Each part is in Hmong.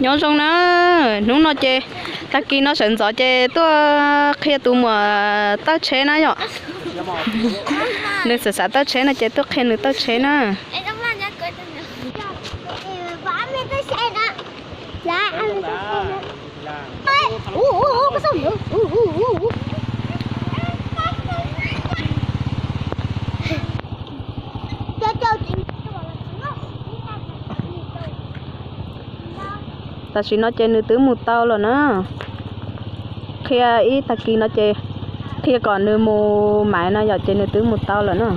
Nyob zoo na, hnub no ces tag kis no sawv ntxov ces tuaj qhia tus muam tawj tsheb na yom. Nws xav xav tawj tsheb no ces tuaj qhia nws tawj tsheb na. Tam sim no ces nws twb mus tau lawm na. Qhia ib tag kis no ces qhia kom nws mus maiv no yom, ces nws twb mus tau lawm na.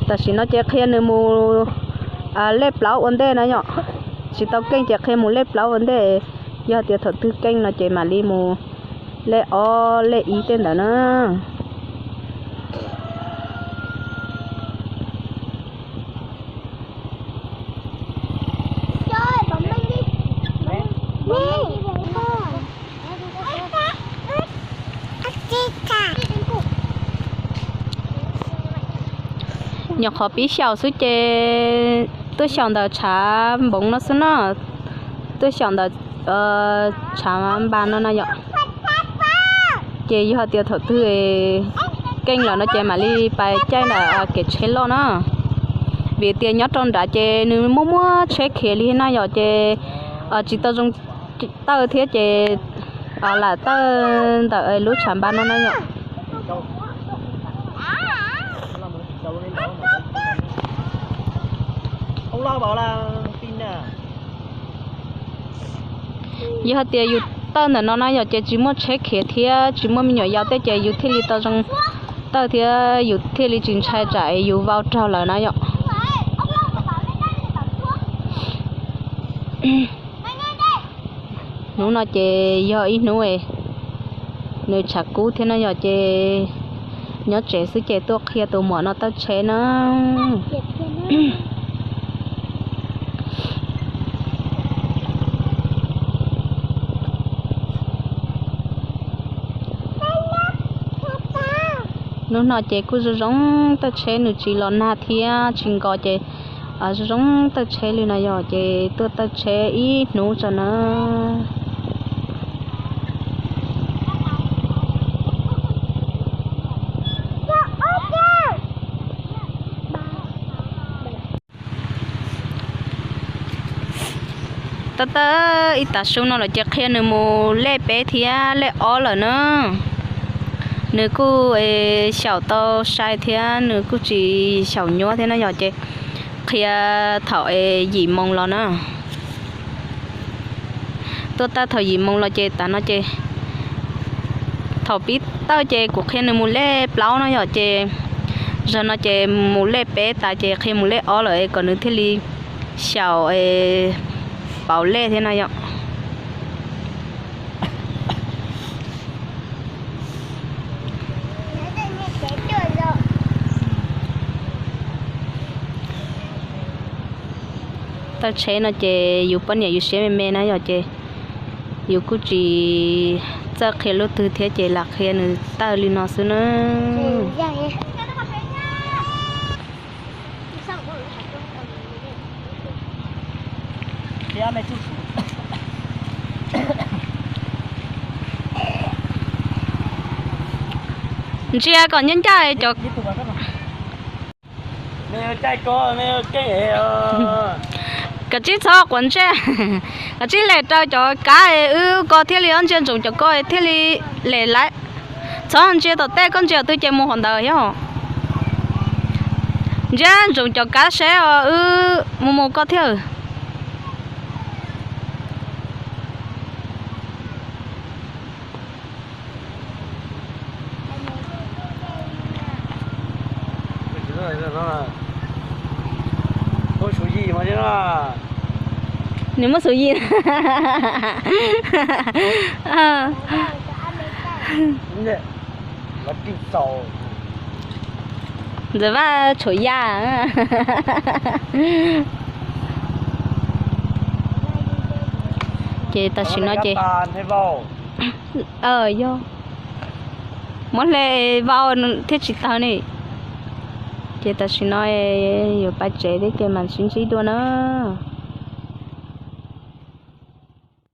Tam sim no ces qhia nws mus lej plaub ua ntej na yom. Tsis tau keej ces qhia mus lej plaub ua ntej, yog tias thaum twg keej no ces mam li mus lej ob lej ib tej ntawd na. Nyuam qhuav pib xyaum xwb ces tuaj xyaum ntawm tshav npoov no xwb na, tuaj xyaum ntawm tshav npas no no yom. Ces yog tias thaum twg keej lawm no ces mam li pais caij ntawm kev tsheb loj na. Vim tias nyob rau nrad ces nws muaj muaj tsheb khiav li na yom, ces tsis tau zoo tawj thiab ces lam tawj ntawm lub tshav npas no no yom. Yog hais tias yus tawj ntawm no na yom, ces tsis muaj tsheb khiav thiab tsis muaj me nyuam yaus tej ces yus thiaj li tau zoo tawj thiab yus thiaj li tsis ntshai tsam yus vau raug lawm na yom. Hnub no ces yog ib hnub nws tshav kub thiab no yom, ces nyob tsev xwb ces tuaj qhia tus muam no tawj tsheb na. Hnub no ces kuj zoo zoo tawj tsheb, nws tsis los nag thiab tsis nkos ces zoo zoo tawj tsheb li no yom, ces tuaj tawj tsheb ib hnub tso na. Tab tab ib tav su no lawm ces qhia nws mus lej peb thiab lej ob lawm na. Nws kuj xyaum tau sai thiab nws kuj tsis xyaum nyuab thiab na yom, ces qhia thaum yim moos los na. Tuaj tawj thaum yim moos los ces tav no ces thaum pib tawj ces kuv qhia nws mus lej plaub no yom, ces zaum no ces mus lej peb tas ces qhia mus lej ob lawm es kom nws thiaj li xyaum pauv lej thiab no yom. Tawj tsheb no ces yus poj niam yus siab me me na yom, ces yus kuj tsis txawj qhia lub twg thiab ces lam qhia nws tawj li no xwb na. Ntsia kom ncaj ncaj cov. Kav tsij txhob quav ntsej, kav tsij lem rau cov kab wb ko thiaj li, ntsia ntsoov cov ko thiaj li lem lawm. Txhob ntsia tom tej, koj ntsia twg ces mus hauv ntawd yog. Ntsia ntsoov cov kab seb os, wb mus mus koj thiab. Nws muab xuv yim. Ntxawm Vaj tshuav ya. Ces tam sim no ces, yog, muab hle vau thiaj tsis tawg ne. Ces tam sim no yuav pais tsev thiab ces mam sib ntsib dua na.